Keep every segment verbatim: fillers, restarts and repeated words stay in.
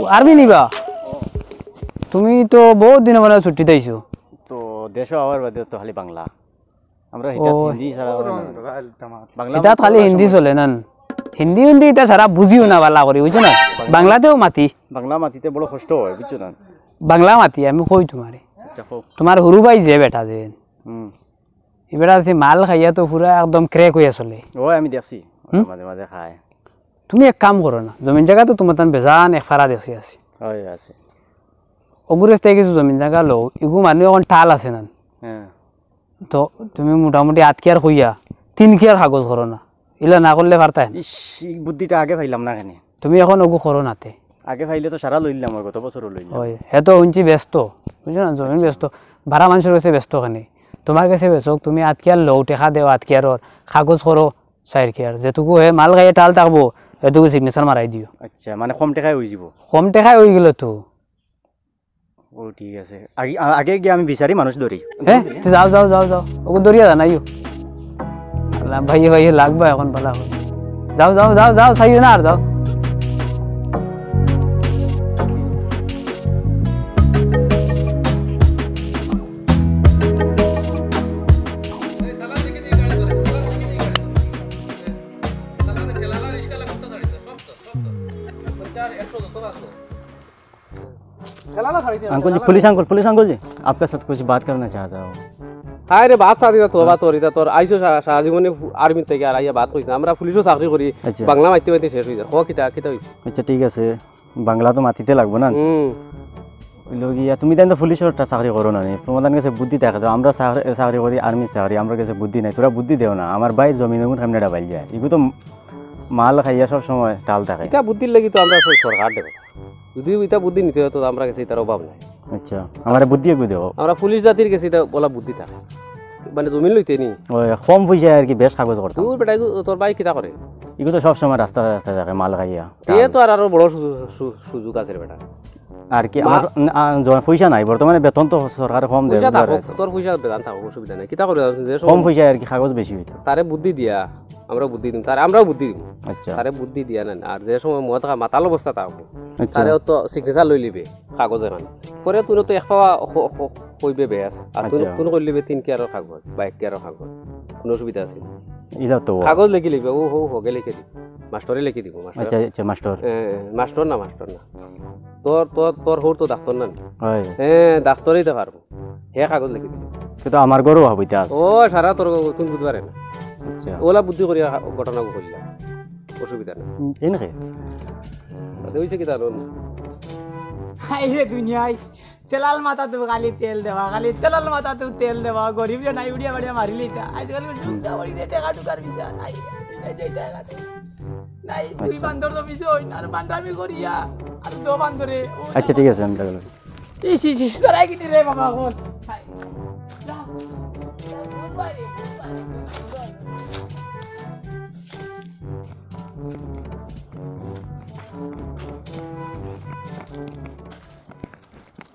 আর্মি নিবা? তুমি তো বহুত দিন মানে ছুটিত আইছো। তো দেশো আওয়ার বাদে তো খালি বাংলা। আমরা হিতাত ও। হিন্দি ছাড়া অয় না। বাংলা ইতাত মাতো খালি হিন্দি সমস্যা। চলে না। হিন্দি হিন্দি ইতা সারা বুঝিও না বালা করি, বুঝছো না? বাংলা। বাংলাতেও মাতি। বাংলা মাতিতে বড় কষ্ট অয়, বুঝছো না? বাংলা মাতি, আমি কই তুমারে। আচ্ছা, কও। তুমার হুরু ভাই যে বেটা যে, হুম। ই বেটা আছে মাল খাইয়া তো পুরা একদম crack অইয়া চলে। অয়, আমি দেখছি, হুম? মাঝে মাঝে খায়। তুমি এক কাম করো না, জমিন জাগা তো তুমার তান বেজান এক ফারা দেখছি আছে। অয়, আছে। অগুর গেছ থাকি কিছু জমিন জাগা লও, ইগু মানুষ অখন টাল আছে না। হ্যাঁ। তো তুমি মোটামুটি আত কিয়ার কইয়া তিন কিয়ার কাগজ করো না, ইলা না করলে পারতায় না। ইস, ই বুদ্ধিটা আগে পাইলাম না কেনে? তুমি অখন অগু করো না তে। আগে পাইলে তো সারা লইলাম, অয় গত বছরও লইলাম। অয়, হে তো হুনছি ব্যস্ত, বুঝছো না, জমিন ব্যস্ত, বারা মানষর গেছে ব্যস্ত কেনে? তুমার গেছে বেচউক, তুমি আত কিয়ার লও, টেকা দেও, আত কিয়ারর কাগজ করো, চাইর কিয়ার, যেটুকু হে মাল খাইয়া টাল থাকবো, এটুকু signature মারাই দিও। আচ্ছা, মানে কম টেকায় অইযিবো? কম টেকায় অইগেলো তো। ও ঠিক আছে, আগে, আ-, আগে গিয়া আমি বিচারি মানুষ ধরি। হে? তে যাও, যাও, যাও, যাও। অগু ধরিয়া জানাইও। আল্লাহ, ভাইয়ে, ভাইয়ে লাগবা অখন বালা অয়। যাও, যাও, যাও, যাও, চাইও না আর যাও। আঙ্কুল জি, পুলিশ আঙ্কুল, পুলিশ আঙ্কুল জি, আপনার সাথে কিছু বাত করনা চাহতা হুম। হায় রে, বাত সাথে তো, বাত করি তা তোর। আইছো সা-, সারা জীবনে ফু-, আর্মি থাকি আর আইয়া বাত কইছ না। আমরা পুলিশো চাকরি করি, আচ্ছা। বাংলা মাতিতে মাতিতে শেষ অই যায়। ক কিতা, কিতা অইছে? আচ্ছা, ঠিক আছে, বাংলা তো মাতিতে লাগবো না। হুম। অইলো গিয়া, তুমি তাইন তো পুলিশর একটা চাকরি করো না নি, তোমার তান গেছে বুদ্ধি থাকে তো, আমরা চাকরি, চাকরি করি, আর্মি চাকরি, আমরার গেছে বুদ্ধি নাই, তোরা বুদ্ধি দেও না, আমার ভাইর জমিন অগুন কেমনে ডাবাইল যায়, ইগু তো মাল খাইয়া সব সময় টাল থাকে। ইতা বুদ্ধির লাগি তো আমরা সব সরকার দেব। যদি ইতা বুদ্ধি নিতে অয় তো আমরার গেছে ইতার অভাব নাই। আচ্ছা, আমারে বুদ্ধি এগু দেও। আমরা পুলিশ জাতির গেছে ইতা বালা বুদ্ধি থাকে। মানে জমিন লইতে নি। ওই কম পয়সায় আর কি বেশ কাগজ করতাম। দূর বেটা, ইগু তোর ভাই কিতা করে? ইগু তো সব সময় রাস্তা রাস্তা থাকে মাল খাইয়া। এ তো আর আরো বড় সুযোগ, সু-, সুযোগ আছে রে বেটা। আর কি, মা- আমার, আ, জ-, পয়সা নাই, বর্তমানে বেতন তো সরকারে কম দেয়, পয়সা থাকো, বুঝলে? তোর পয়সা বেতন থাকো, অসুবিধা নাই। কিতা করে, যে সময় কম পয়সায় আর কি, কাগজ বেশি অইতো। তারে বুদ্ধি দিয়া, আমরা বুদ্ধি দিমু, তারে আমরাও বুদ্ধি দিমু। আচ্ছা। তারে বুদ্ধি দিয়া নেন, আর যে সময় মদ খা-, মাতাল অবস্থা থাকবো, আচ্ছা। তারে অত signature লই লিবে কাগজ এখান। পরে তুই তো এক পাওয়া হ-, হ-, কইবে বেশ, আর তুই আচ্ছা। তুই কই লিবে তিন কিয়ারর কাগজ বা এক কিয়ারর কাগজ, কোনো অসুবিধা আছে নি? ইটা তো কাগজ লেখি লিবে, ও হো, হো, গে লেখি দিব, মাস্টরে লেখি দিব, মাস্টর। আচ্ছা, আচ্ছা, মাস্টর। এ, মাস্টর না, মাস্টর না। তোর, তোর, তোর হউর তো ডাক্তর না নি? হয়। হ্যাঁ, ডাক্তরই তো পারবো। হে কাগজ লেখি দিবো। সে তো আমার ঘরও হবিতা আছে। ও, সারা তোর তুমি বুঝতে পারে না। আচ্ছা। ওলা বুদ্ধি করিয়া ঘটনা করিলা। অসুবিধা নাই। হুম, এই নাকি? তাতে হইছে কি জানো? হায় রে দুনিয়ায়, তেলাল মাথা তো খালি তেল দেওয়া, খালি তেলাল মাথা তো তেল দেওয়া, গরিব রে নাই উড়িয়া বাড়িয়া মারি লইতা। আজকাল হুম। ঢুকা বাড়ি দে টেকা ঢুকার বিচার। আই, এই যে টেকা দে। নাই, তুই আচ্ছা। বান্দর তো মিশো হই না, আর বান্দামি করিয়া, আর দো বান্দরে। ও আচ্ছা, ঠিক আছে, আমি তাহলে। ইস, ইস, ইস, তারাই কিনি রে বাবা, এখন। হায়। যা, যা, ভুল বাইরে, ভুল বাইরে, ভুল বাইরে।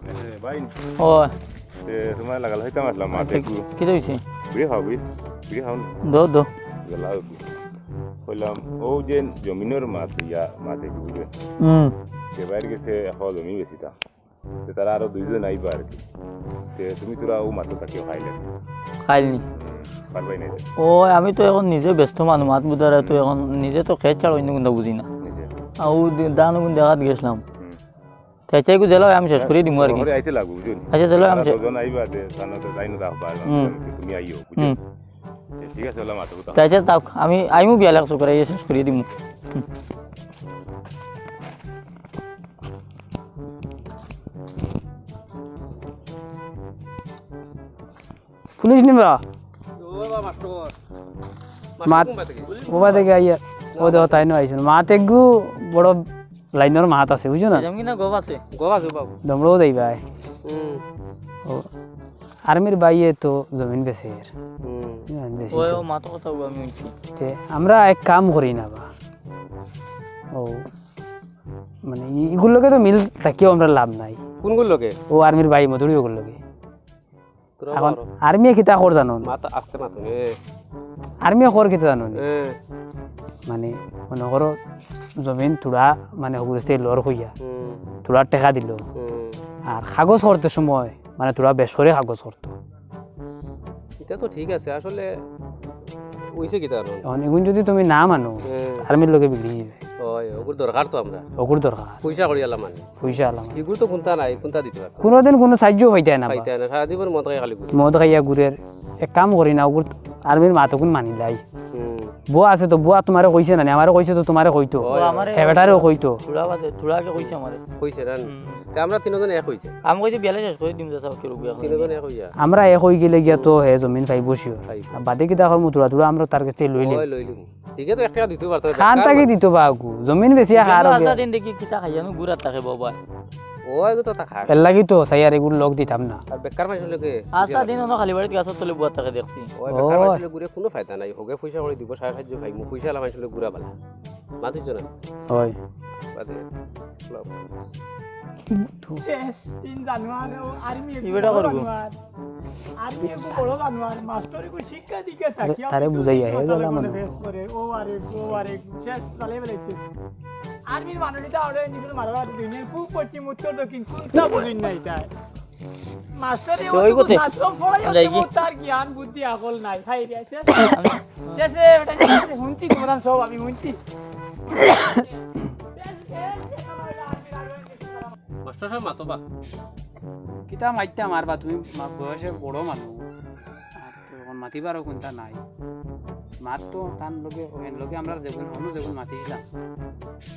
এ, ভাই। ও। এ, তোমার লাগাল হইতাম আসলাম, মাতে আচ্ছা, একটু। কি হইছে? বিড়ি খাও, বিড়ি? বিড়ি খাও না? দো, দো। জ্বালা হইবো। কইলাম, ও যে জমিনর মাত, ইয়া, মাতে কি বুঝবে? হুম। সে বাইরে গেছে, এখন জমি বেচিতা। তে তারা আরো দুইজন আইবা আর কি। তে তুমি তোরা ও মাত্র তাকে খাইলে। খাইলনি। হুম, পারবাই না যে। ও, আমি তো এখন নিজে ব্যস্ত মানুষ, মাত বুঝার তো এখন নিজে তো খেত ছাড়া অন্য কোনটা বুঝি না। নিজে। আর ও দে-, দান ওগুন দেখাত গেছিলাম। হুম। তে চাই কো দিলাও, আমি শেষ করে দিমু আর কি। শহরে আইতে লাগবো, বুঝছো নি? আচ্ছা, চলো, আমি তারা শে- দুজন আইবা যে, তারা তো যাই না রাখবা, হুম। তুমি আইও, বুঝছো? হুম। ঠিক আছে, ওলা মাত্র কথা। তে আচ্ছা, তাও আমি আইমু বিয়ালে এক চক্কর, আইয়া শেষ করে দিমু। হুম। পুলিশ নিবা? ও বাবা, মাস্টর। মাত-, মাস্টর কোন বাড়ি থেকে? পুলিশ ও বাড়ি থেকে আইয়া, ও দেখো, তাই নয় আইছেন। মাত এগু বড় লাইনর মাত আছে, বুঝছো না? এরকম কি না গপ আছে? গপ আছে, বাবু। দমড়ও দেই ভাই। হুম। ও, আর্মির ভাইয়ে তো জমিন বেচে এর। হুম। জমিন বেচে ওই তো। ও মাত কথা আমি শুনছি। তে আমরা এক কাম করি না বা। ও, মানে, ই-, ইগুর লগে তো মিল থাকিও আমরা লাভ নাই। কোনগুর লগে? ও আর্মির ভাই মধুরী ওগুর লগে। তোরা এখন বারো। আর্মিয়ে কিতা কর জানো নি? মাত আস্তে মাত হুনে। আর্মিয়ে কর কিতা জানো নি? এ। মানে, মনে করো, জমিন থুড়া, মানে, হগুরস্তে লর হইয়া, থুড়া টেকা দিল। আর কাগজ করতে সময়, মানে, থুড়া বেশ করে কাগজ করতো। ইটা তো ঠিক আছে, আসলে অইছে কিতা জানো? এখন এগুন যদি তুমি না মানো, আর্মির লগে বিগড়ি যাইবে। অয়, অগুর দরকার তো আমরা। অগুর দরকার। পয়সা করি আলা মানে। পয়সা আলা মানে। ইগুর তো কুন্তা নাই, কুন্তা দিতে পারতো। কুনুদিন কুনু সাহায্য পাইতায় না বা। পাইতায় না, সারা জীবন মদ খাই খালি ঘুরে। মদ খাইয়া ঘুরের। এক কাম করি না, অগুর আর্মির মাতগুন মানিলাই। বুয়া আছে তো, বুয়া তুমারে কইছে না নি? আমারে কইছে তো, তুমারে কইতো। ও, আমারে হে বেটারেও কইতো। থুড়া বাদে, থুড়া আগে কইছে আমারে। কইছে না নি? তে আমরা তিনজন এক অইছে। আমি কইছি, বিয়ালে শেষ করি দিমু, যা সব কিরকম বিয়া। তিনজন এক অইয়া। আমরা এক অই গেলে গিয়া তো হে জমিন পাইবো sure। পাইবো। আর বাদে কিতা করমু, থুড়া থুড়া আমরা তার গেছে লইলে। ওই লইলিমু। ঠিক আছে, এক টেকা দিতে পারতো না, খান বেকার তাকি মানুষ। দিতো বা আগু। জমিন বেশি আর আচ্ছা, দিন দেখি কিতা খাইয়া আমি গুড়াত থাকে বাবা। ও, এগু তো তা খায়। এর লাগি তো চাই আর এগুর লগ দিতাম না। আর বেকার মানুষ লোকে আচ্ছা, দিন অনো খালি বাড়িত গাছর তলে বুয়াত থাকে দেখছি। ও, বেকার মানুষ লোক ঘুরে কুনু ফায়দা নাই। হগে পয়সা করি দিব, সাড়ে সাতশো ভাই, মু পয়সা আলা মানুষ লোক ঘুরা বালা। মাতিছ না? হয়। বাদে। শেষ, তিন জানুয়ারি, ও আর্মি ই বেটা করবো। জানুয়ারি। আর্মি এগু বড় জানোয়ার, মাস্টার এগু শিক্ষা দীক্ষা আরে, থাকিয়া তারে বুঝাইয়া, হে তারে গেলাম মনে মানে। ফেস করে, ও আরে, ও আরে, শেষ, চালাই বেলাইছে। আর্মির মানুষ এটা ওরে নিজের মারা মারা দুই নেই, পূব পশ্চিম উত্তর দক্ষিণ, কোনটা বুঝিন নাই তাই। মাস্টার এ তো ওই ওটুকু কোথায়? ছাত্র পড়াই যাই আছে, কি? তার জ্ঞান বুদ্ধি আকল নাই। হাই রে, শেষ। শেষ রে, বেটা, শেষ রে, হুনছি তোমার সব আমি হুনছি। মাস্টার সাব মাতো বা। কিতা মাততাম আর বা, তুমি মা-, বয়সে বড় মানুষ। আর তো এখন মাতিবারও কুন্তা নাই। মাত তো তান লগে, ওহেন লগে আমরা যেগুন, অনু যেগুন মাতিছিলাম,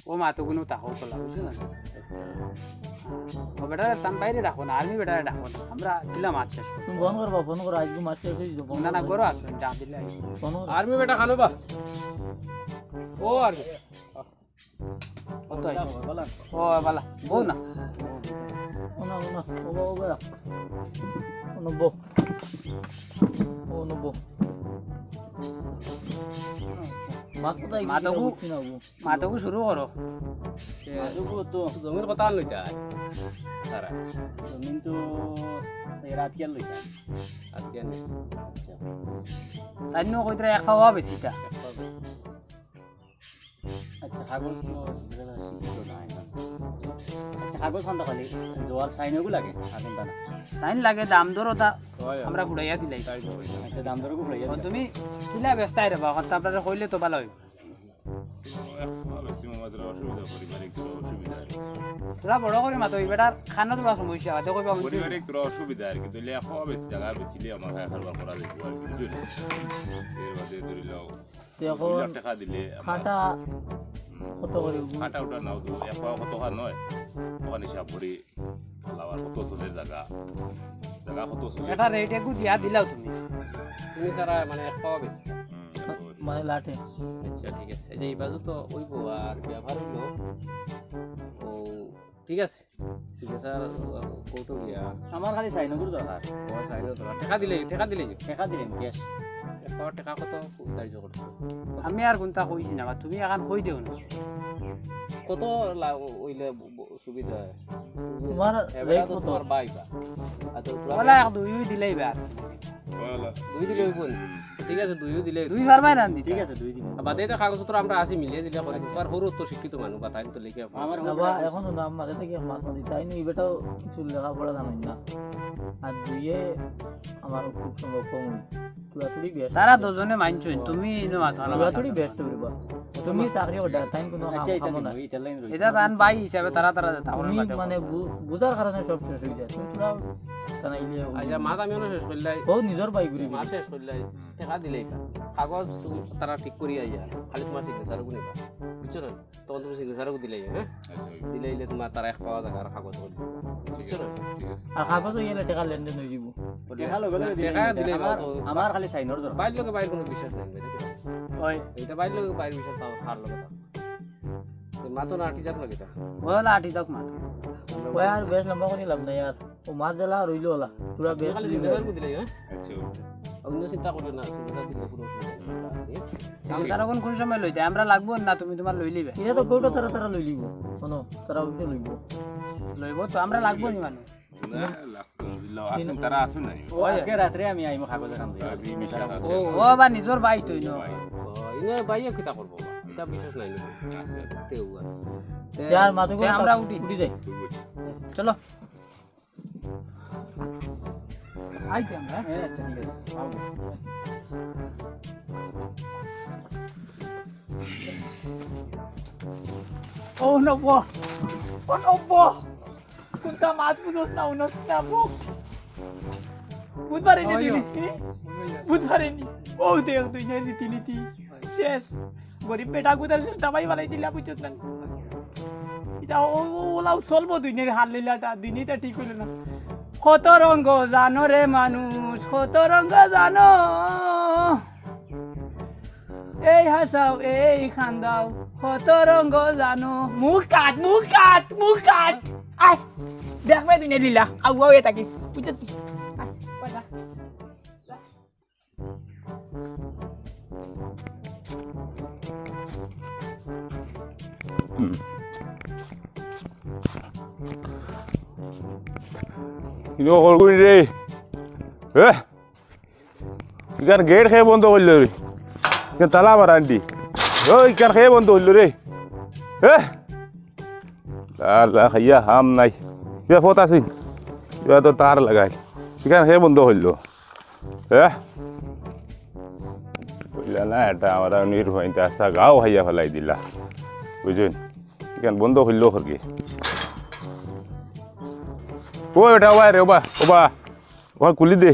ও মাতগুনও তাহাও কলা, বুঝছো না? ও বেটারে তান বাইরে ডাকো না, আর্মি বেটারে ডাকো না। আমরা কিলা মাত শেষ করবো। তুমি ফোন করবা, ফোন করো, আজকে মাত শেষ হয়ে যাবে, ফোন না, না, করো। করো আসো, ডাক দিলে আইবো। ফোন করো। আর্মি বেটা খানো বা। ও আর্মি। কত আইছে? ও, বালা। বউ না। ও না, ও না, ও বা, ও বা। ও না, বউ। ও না, বউ। মাত কোথায় মাত গেছিল? ওগু, বুঝছি না, বউ। মাত ওগু শুরু করো। মাত ওগু তো জমির কথা আর লইতা। তারা। জমিন তো সেই রাত গেল লইতা। রাত গেল। আচ্ছা। তাই নিয়ে কইতরা এক পাওয়া বেশিটা। এক পাওয়া বেশি। আচ্ছা, কাগজ তো শিক্ষিত নাই না। আচ্ছা, কাগজ খান তো খালি জোয়ার সাইন ওগু লাগে, আর কুন্তা না। সাইন লাগে, দাম দর ওটা হয়, আমরা হয়। ঘুরাইয়া দিলাই। তাই তো হয়। আচ্ছা, দাম দর ওগু ঘুরাইয়া ও, দিলাই। তুমি কিলা ব্যস্ত রে বা, কথা আপনারা কইলে তো ভালো হইব। এক সময় বেশি মনে হয় তোরা অসুবিধা, পারিবারিক তোরা অসুবিধা আর কি। তোরা বড় করে মাতো, এই বেটার খানা তোরা সমস্যা, দেখো বাবু। পারিবারিক তোরা অসুবিধা আর কি, তাইলে এক বেশি জায়গা বেশি লিয়ে আমার খায় কারবার করা যাইব আর কি, বুঝলি? এর বাদে ধরি লও, তে এখন দুই লাখ টাকা দিলে আমার কাটা কত করে হইব? কাটা উটা নাও তো, এক পাওয়া কত খান নয়, ওখানে হিসাব করি, লাওয়ার কত চলে জায়গা, জায়গা কত চলে। এটা রেট একটু দিয়া দিলাও তুমি। তুমি সারা মানে এক পাওয়া বেশি। হুম, এক পাওয়া বেশি। মানে লাটে। আচ্ছা, ঠিক আছে। এই যে এই বাজু তো ওই বউ আর ব্যাপার হইলো, ও, ঠিক আছে। সিগনেচার কোর্টো গিয়া। আমার খালি সাইন ওগুর দরকার। ও, সাইন ওগুর দরকার। টাকা দিলে, টাকা দিলে। টাকা দিলাম, ক্যাশ। টাকা, টাকা কত ধার্য করছো? আমি আর কুন্তা কইছি না, বা তুমি এখন কই দেও না। কত লা-, অইলে ব-, ব-, সুবিধা হয়? তোমার এবার রেট তো কত? তোমার ভাই বা। আচ্ছা, তোমার ওলা এক দুই দিলেই বা। ওলা। দুই দিলে হইব নি? ঠিক আছে, দুইও দিলে দুই পারবায় না দিতে? ঠিক আছে, দুই দিন। বাদে তো কাগজপত্র আমরা আছি, মিলিয়ে দিলে করে। আচ্ছা। তোমার হরু তো শিক্ষিত মানুষ, বা তাই তো লিখে। আমার না হরু বা, আছে। এখন তো নাম মাঝে থেকে মাত মাতি, তাই নি, বেটাও কিছু লেখাপড়া জানেন না। আর দুইয়ে আমার খুব সম্ভব কম। তুড়াতুড়ি বেশ। তারা দুজনে মানছইন, তুমি ইনো মাছ আনো। তুড়াতুড়ি বেশ তো করিবা। তুমি চাকরি করতে, তাই কোনো আচ্ছা, কাম, এটা কামও দিন, না। এটা লাইন রইছে। এটা তান ভাই হিসাবে তারা, তারা যেতা করে তুমি মাতে। মানে বু-, বুঝার কারণে সব শেষ হয়ে যায়। তুমি তোরা জানাইলে আচ্ছা, মাত আমি অনো শেষ করলাই। ও নিজের ভাই ঘুরি মাত ঘুরি। শেষ করলাই। টাকা দিলেই না। কাগজ তুমি তারা ঠিক করি আইয়া, খালি তোমার সিগনেচার গুনে বা। বুঝছো না? তখন তুমি সিগনেচার দিলেই, হ্যাঁ? আচ্ছা, ওই। দিলে ইলে তোমার তারা এক পাওয়া জায়গা আর কাগজ করে দিবে। ঠিক বুঝছো আছে, না? ঠিক আছে। আর কাগজ হয়ে গেলে টাকা লেনদেন হয়ে দিব। টাকা লগে লগে দিলে টাকা নিতে। দিলে আমার, তো আমার খালি সাইনর দরকার। বাইর লগে বাইর কোনো বিশ্বাস নাই, ভাই, দেখো। ওই। এটা বাইর লগে বাইর বিশ্বাস তাও হার লগে তাও। তো মা তো না আটি যাক না কিতা? ওই হলো আটি যাক মা। ওই আর বেশ লম্বা করে লাভ নাই আর। ও মাছ দিলা আর রইল ওলা। তোরা তুমি বেশ খালি দিলে। সিগনেচার করে দিলে, হ্যাঁ? আচ্ছা। অন্য চিন্তা করিও না, সিগনেচার দিলে কোনো অসুবিধা নেই। ঠিক আছে। সিগনেচার এখন কোন সময় লইতে? আমরা লাগবো না, তুমি তোমার লই লিবে। এটা তো কোর্টও তারা, তারা লই লিব। শোনো, তারা অবশ্যই লইব। লইব তো, আমরা লাগবো নি মানে। না, লাগতো না। আসুন, তারা আসুন নাই। ও, আজকে রাত্রে আমি আইমু কাগজ এখান দিয়ে। আর জি, মিশা আছে। ও, ও আবার নিজর ভাই তো ইনো। ভাই। ও, ইনো ভাইয়ে কিতা করবো? তা বিশ্বাস নাই নি? আস্তে আস্তে উয়া। তে, ইয়ার মাথা তে করে আমরা উঠি। উঠি যাই। চলো। আইতে আমরা, হ্যাঁ? আচ্ছা, ঠিক আছে। আও। ও নব্য, ও নব্য। কুনতা মাত বুঝোস না, হুনস না, বউ। বুঝবারে নি অয়, তুই অয়। নীতি? বুঝবারে নি। ও দেখ তুই নে রীতিনীতি। শেষ। গরিব বেটা গুতার শেষ দাবাই বালাই দিলা, বুঝছস না? ইতা ও, ও, ওলাও চলবো দুই নের হাল লীলাটা, দুই নেই তা ঠিক অইলো না। কত রঙ জানো রে মানুষ, কত রঙ জানো। এই হাসাও, এই কান্দাও, কত রঙ জানো। মুখ কাট, মুখ কাট, মুখ কাট। আয়, দেখবে দুই নে লীলা, আউ আউ এ থাকিস, বুঝছস নি? আয়, পয়সা। হুম। কিনো করবি রে? এ? ইখান গেট কে বন্ধ করলো রে? ইখান তালা মারা আনটি। ও, ইখান কে বন্ধ করলো রে? এ? আল্লাহ, খাইয়া হাম নাই। ইবা ফত আছিল। ইবা তো তার লাগাই। ইখান কে বন্ধ করলো? হ্যাঁ? কইলা না, এটা আমরা নির্ভয়, এটা আস্তা গাঁও খাইয়া ফেলাই দিলা। বুঝছইন? ইখান বন্ধ করলো খরকে। ও, এটা ওবা রে, ওবা, ওবা। ওবা, খুলি দে।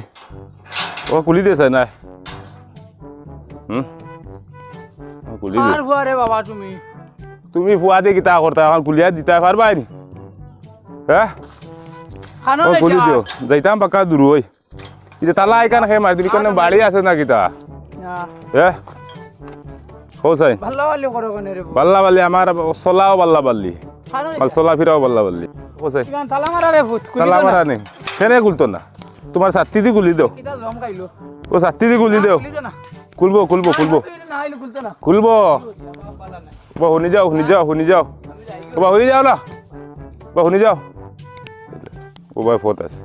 ওবা, খুলি দে, চাই না। হুম? ওবা, খুলি দে। আর ফুয়া রে বাবা তুমি। তুমি ফুয়া দে কিতা করতা, অখন খুলিয়া দিতা পারবায় নি? হ্যাঁ? খানো ওবা, খুলি দিও। যাইতাম বাক্কা দূর অই। ইতা তালা ইখান কে মারি দিবি, কোনো বাড়ি আছে না কিতা? না। এ? কও চাই। বাল্লা বাল্লি করো কেনে রে? বাল্লা বাল্লি, আমার চলাও বাল্লা বাল্লি। খানো আমার চলা ফিরাও বাল্লা বাল্লি। কও চাই। ইখান তালা মারা রে ভূত, খুলি তালা তো না। মারা নি। কেনে খুলতো না? তোমার ছাত্তি দি খুলি দেও। কিতা জম খাইলো। ও ছাত্তি দি খুলি না, দেও। খুলি তো না। খুলবো, খুলবো, না, খুলবো। না, না, না, খুলতো না। খুলবো। বাবা, বাবা, না। বাবা, হুনি যাও, হুনি যাও, হুনি যাও। বাবা, হুনি যাও না। বাবা, হুনি যাও। ও ভাই, ফত আছে।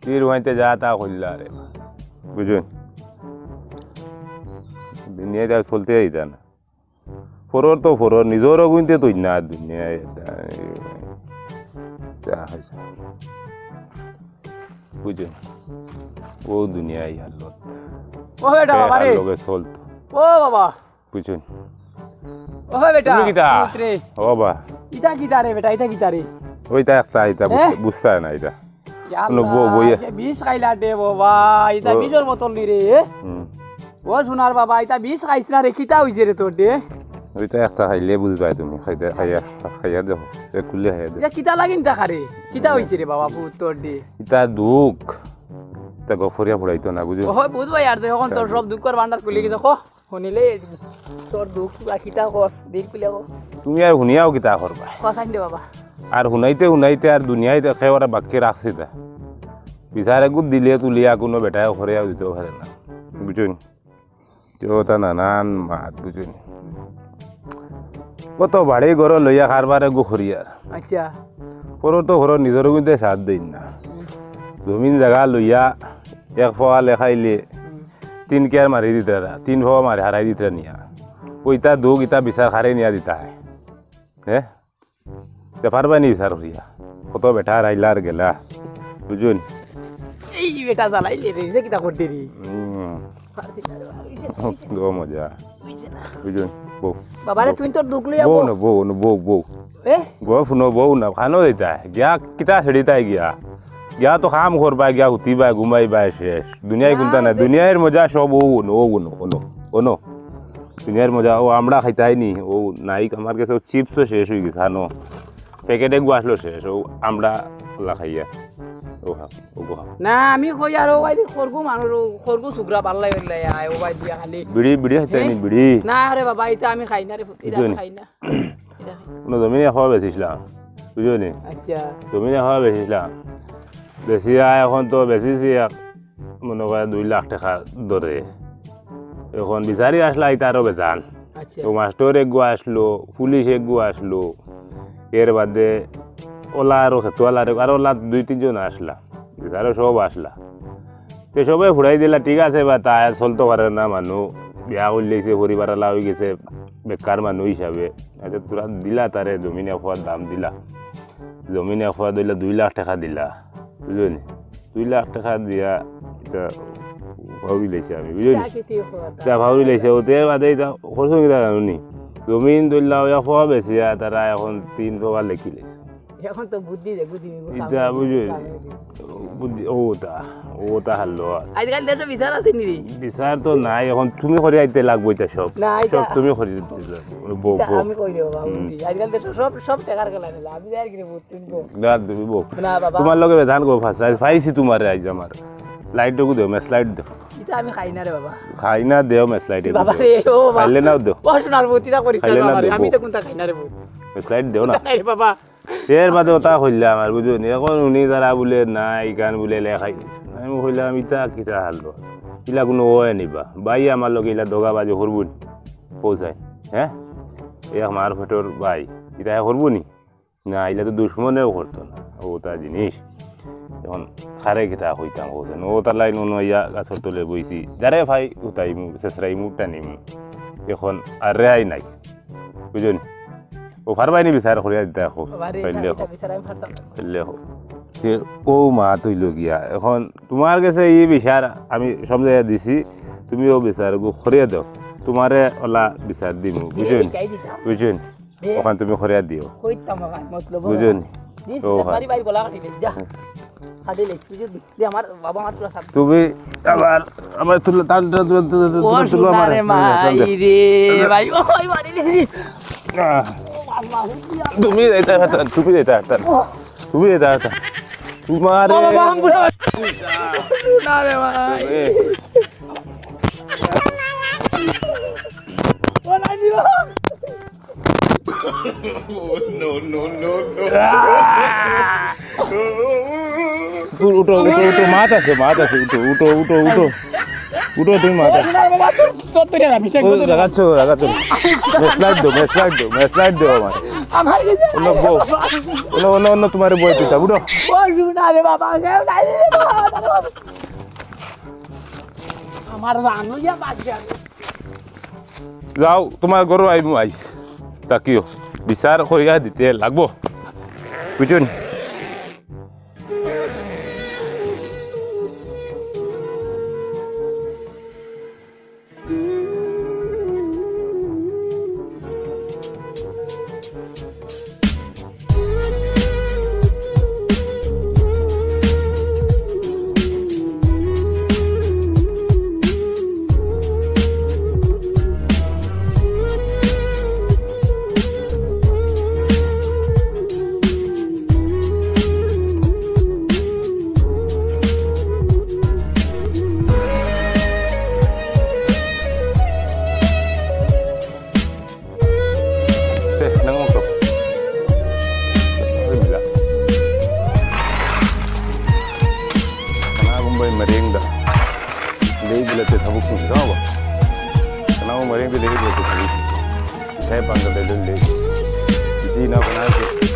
তীর হইতে যা তা কইলা রে, বুঝছইন? দুনিয়াত আর চলতে দিতা না। পরর তো পরর, নিজরও গুনতে তো না দুনিয়ায়। যা হইছে। বুঝছইন? ও দুনিয়ায় হালত। ও বেটা, বাবা রে। লগে চলতো। ও বাবা। বুঝছইন? ও বেটা, তুমি কিতা? পুত রে। ও বাবা। ইতা কিতা রে বেটা, ইতা কিতা রে? ওইটা একটা, ইটা বুঝতে, হ্যাঁ? বুঝতে হয় না ইটা। ইয়া কোনো বউ, আল্লাহ, বইয়ে। যে বিষ খাইলা দে বাবা, ইতা ও। বিষর বোতল নি রে, এ? হুম। ও সোনার বাবা, ইতা বিষ খাইছ না রে, কিতা হইছে রে তোর দে? ওইটা একটা খাইলে বুঝবায় তুমি, খাইতে, খাইয়া, খাইয়া দেখো, এ খুলে খাইয়া দেখো। ইতা কিতা লাগিন তা খারে? কিতা হইছে রে বাবা, পুত তোর দে? ইতা দুখ, ইতা গফরিয়া ফুড়াইতো না, বুঝো? ও, বুঝবায় আর তো, এখন তোর সব দুঃখর ভান্ডার খুলি গেছে, কো। হুনিলে তোর দুখ বা কিতা কস, দিল খুলে কো। তুমি আর হুনিয়াও কিতা করবা? কথা দে বাবা। আর হুনাইতে হুনাইতে আর দুনিয়াইতে একেবারে বাক্কি রাখছি তা। বিচারে গুদ দিলে তুলিয়া কোনো বেটায় করিয়াও দিতেও পারে না। বুঝছইন? তেও তা নানান মাত, বুঝছইন? কত বাড়ি ঘর লইয়া কারবার এগু করিয়ার। আচ্ছা। পরর তো পরর, নিজর কিন্তু সাথ দেইন না। জমিন জাগা লইয়া এক ফোয়া লেখাইলে হুম। তিন কেয়ার মারি দিতরা, তিন ফোয়া মারি হারাই দিতরা নিয়া। ওইটা দুখ, ইটা বিচার খারে নিয়া দিতা হয়। হ্যাঁ? তে পারবায় নি বিচার করিয়া? কত বেটা আইলা আর গেলা, বুঝছইন? এই বেটা জ্বালাইলে রে, যে কিতা করতে রে? হুম। ও মজা। বুঝছো নি? বউ। বাবারে, তুই তোর দুখ লইয়া বউ বউ। না, বউ না, বউ, বউ। এ? গফ হুনো, বউ না, খানো দিতা। গিয়া কিতা ছেড়িতায় গিয়া? গিয়া তো কাম করবায়, গিয়া হুতিবায়, ঘুমাইবায়, শেষ। দুনিয়ায় কুন্তা নাই। দুনিয়ার মজা সব ও উনো, ও উনো, উনো, উনো। দুনিয়ার মজা ও আমরা খাইতাই নি, ও নাইক আমার গেছে ও চিপসও শেষ অই গেছে, খানো। প্যাকেট এগু আসলো শেষ, ও আমরা ওলা খাইয়া। ও খা, ও খা। না, আমি কই আর ও ভাই খরগু মানুষ, ও খরগু সুগরা পাল্লাই পাল্লাই আয়, ও ভাই দিয়া খালি। বিড়ি, বিড়ি খাইতাই নি, হ্যাঁ? বিড়ি। না রে বাবা, ইতা আমি খাই না রে, ইতা আমি খাই না। ইতা খাই না। কোনো জমিন এক হওয়া বেচিছিলাম, বুঝছো নি? আচ্ছা। জমিন এক হওয়া বেচিছিলাম। বেচিয়া এখন তো বেচিছি এক, মনে করে দুই লাখ টেকা ধরে। এখন বিচারি আসলা, ইতারও বেজান। আচ্ছা। তো মাস্টর এগু আসলো, পুলিশ এগু আসলো, এর বাদে ওলা আরো খেতোয়ালা আরো, আরো ওলা দুই তিনজন আসলা, আরো সব আসলা। তে সবে ফুরাই দিলা, ঠিক আছে বা, তা আর চলতো পারে না মানু, বিয়া করিলাইছে, পরিবার আলা অই গেছে, বেকার মানু হিসাবে। আচ্ছা, তোরা দিলা তারে জমিন এক হওয়ার দাম দিলা, জমিন এক হওয়া দিলা, দুই লাখ টেকা দিলা, বুঝছো নি? দুই লাখ টেকা দিয়া ইতা ভাউরি লাইছে আমি, বুঝছো নি? ইতা ভাউরি লাইছে, ও তে বাদে ইতা খরচ কিতা জানো নি? জমিন ধরলা ওয়া খোয়া বেচিয়া তারা এখন তিন প্রকার লেখি লাইছে। এখন তো বুদ্ধি দে, বুদ্ধি নিব, ইতা বুঝছো নি? বুদ্ধি, ও তা, ও তা হারলো আর। আজকাল দেশে বিচার আছে নি রে? বিচার তো নাই, এখন তুমি করি আইতে লাগবো ইতা সব। না, ইতা সব তুমি করি আইতে লাগবো। বউ, ইতা বউ। আমি কই রে বাবা, হুম। বুদ্ধি। আজকাল দেশে সব, সব টেকার খেলা নিলা। আমি যাই আর কি রে, বউ। না, তুমি বউ। না, বাবা। তোমার লগে বেজান গো ফাঁস। আজ পাইছি তোমারে আজ আমার। লাইট দেখো দেও, ম্যাচ লাইট দেও। ইতা আমি খাই না রে বাবা। খাই না দেও, ম্যাচ লাইট বাবা রে, ও বাবা। খাইলে নাও দেও। ও সোনার মতি, ইতা করিস না খাইলে না বাবা রে, দেও, আমি বউ। তো কোনটা খাই না রে বউ। ম্যাচ লাইট দেও না। নাই রে বাবা। এর বাদে ওটা কইলাম আর বুঝছো নি? এখন উনি তারা বলে না, ইখান বলে লেখাই দিছে। আমি কইলাম, ইতা কিতা হারলো? ইলা কোনো ওয়ে নিবা। ভাই আমার লগে ইলা দগাবাজি করবো নি? পৌঁছায়, হ্যাঁ? এই আমার ফেটর ভাই, ইতা করবো নি? না, ইলা তো দুশমনেও করতো না, ও তা জিনিস। এখন খারে কিতা কইতাম, কইছেন, ও তার লাইন অন্য ইয়া গাছর তলে বইছি, যারে ভাই উঠাইমু, শেষরাইমু, টানিমু। এখন আর রেহাই নাই, বুঝলেন? ও পারবাই নি বিচার করিয়া দিতা, এখন বাবা রে, পাইলে এটা এখন, বিচার আমি পারতাম না। পাইলে এখন। সে ও মা তুই লগিয়া, এখন তোমার গেছে এই বিচার আমি সব জায়গায় দিছি, তুমি ও বিচার গো করিয়া দাও, তোমারে ওলা বিচার দিমু, বুঝলেন? বুঝলেন? দে। ওখান তুমি করিয়া দিও। কইতাম ওখান, মতলব বুঝো নি? দিস, ও ভাই। বাড়ি বাড়ি গলা কাটি দে, যা। কাটি লে, বুঝো নি? দে আমার বাবা আমার তোলা সাপ। তুমি আবার, আবার তুলো, টান, টান, তুলো, তুলো, তুলো, ও তুলো, তুলো, আমার সোনা রে সামনে, সামনে। মাই রে, ভাই, ওই মারি রে। আহ। ও বাবা, হুঁশিয়ার। তুমি এটা, এটা, তুমি এটা, এটা। ও। তুমি এটা, এটা। তোমার ও বাবা, এ- আমি বুড়া। না রে ভাই। এ। ও নাই দিবা। No, no, no, no. উঠো, উঠো, উঠো, উঠো, মাত আছে, মাত আছে, উঠো, উঠো, উঠো, উঠো। উঠো, তুমি মাত আছে। ও, লাগাচ্ছ, লাগাচ্ছ। ম্যাচ লাইট দাও, ম্যাচ লাইট দাও, ম্যাচ লাইট দাও আমার। আমার অন্য বউ, অন্য, অন্য, অন্য তোমার বউ দিতা, উঠো। ও, না রে বাবা, কেউ নাই রে বাবা। আমার রান হইয়া বাদ যাবে। যাও, তোমার ঘরো আইমু আইস। তাকিও, বিচার করিয়া দিতে লাগবো। বুঝছো নি? Sus, nang usok. Alhamdulillah. Kana gumbay maring da. Dei bila te sabuk ni, tama ba? Kana gumbay maring da, dei bila te sabuk. Saya panggal dei dei. Ji na kana.